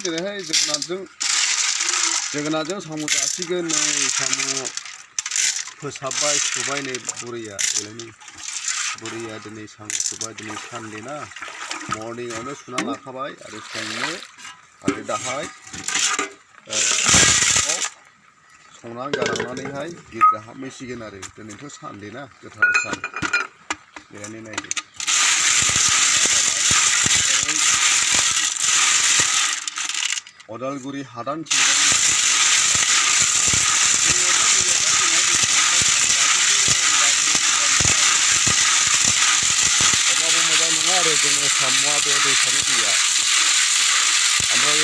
दिनैहाय जोगोनारजों साम' जासिगोन नै साम' फोसाबबाय सुबाय नै बुरैया दिनै साम' सुबाय दिनै सानडे ना मर्निंआवनो सुना लाखाबाय आरो संनो आरो दाहाय संनानै गालांनानैहाय गिर्जा हाबहैसिगोन आरो दिनैथ' सानडे ना गोथार सान बेरायनो नायदो अदालगुरि हादान अब्लाबो मोजां नङा आरो जोङो साम'आ बे दैसानि दैया ओमफ्राय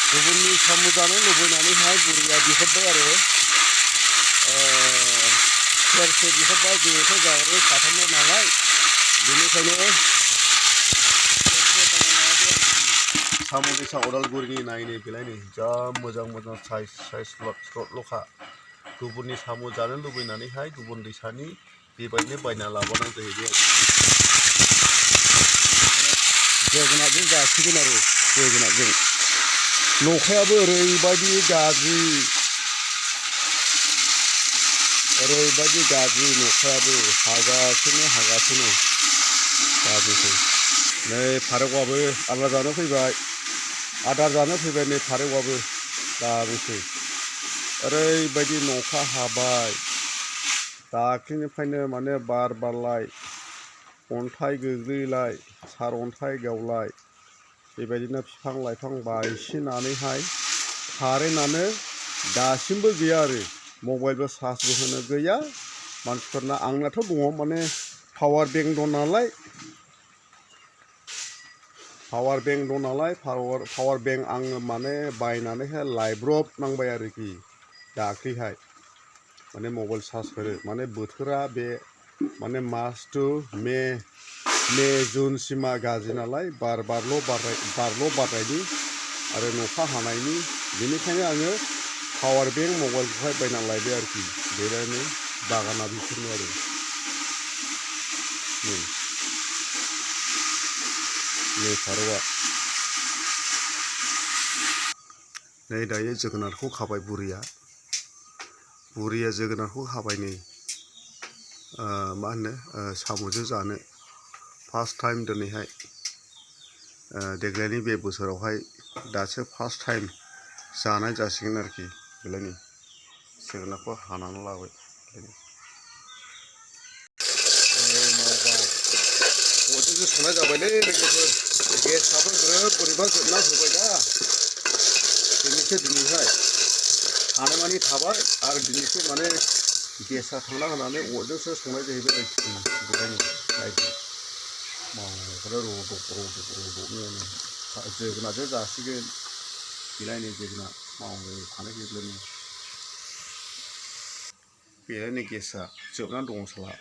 गुबुननि साम' जानो लुबैनानैहाय बुरैया बिहरबाय आरो सेरसे बिहरबाय जोंथ' जाग्रा साथामल' नालाय बेनिखायनो साम' दैसा अदालगुरिनि नायनो बेलाय नै जा मोजां साइज स्ल'खा गुबुननि साम' जानो लुबैनानैहाय गुबुन दैसानि बेबायदिनो बायना लाबोनाय जाहैबाय जोगोनारजों जासिगोन आरो जोगोनारजों नखायाबो ओरैबायदि गाज्रि नखायाबो हागासिनो गाज्रिसै नै फारौआबो आदार जानो फैबाय नै फारौआबो दाबोसै ओरैबायदि नखा हाबाय दाख्लिनिफ्रायनो माने बार बारलाय अन्थाइ गोग्लैलाय सारअन्थाइ गावलाय बेबायदिनो बिफां लाइफां बायसिनानैहाय कारेन्टआनो दासिमबो गैया आरो मबाइलबो चार्जबो होनो गैया मानसिफोरना आंनाथ' दङ माने पावार बेंक दं नालाय पावार बेंक आङो माने बायनानैहाय लाइब्रब नांबाय आरोखि दाख्लैहाय माने मबाइल चार्ज होनो माने बोथोरा बे माने मार्च टु मे जुनसिमा गाज्रि नालाय बारल' बारनायनि आरो अखा हानायनि बेनिखायनो आङो पावार बेंक मबाइलखौहाय बायना लायबाय आरोखि बेबायदिनो बागाना बेफोरनो आरो नै फारौआ नै दायो जोगोनारखौ खाबाय बुरैया जोगोनारखौ खाबाय नै मा होनो साम'जों जानो फार्स्ट टाइम दिनैहाय देग्लायनि बे बोसोरावहाय दासो फार्स्ट टाइम जानाय जासिगोन आरोखि बेलायनि जोगोनारखौ हानानै लाबाय अरजोंसो संनाय जाबायलै लोगोफोर गेसआबो ग्रोब बोरैबा जोबना होबाय दा बेनिसो दिनैहाय हानायमानि थाबाय आरो दिनैसो माने गेसआ थांना होनानै अरजोंसो संनाय जाहैबाय बेलायनि नायदो मावग्रा रद'नो जोगोनारजों जासिगोन बेलायनि जोगोनार मावबाय थानाय बेलायनि गेसआ जोबनानै दङ साला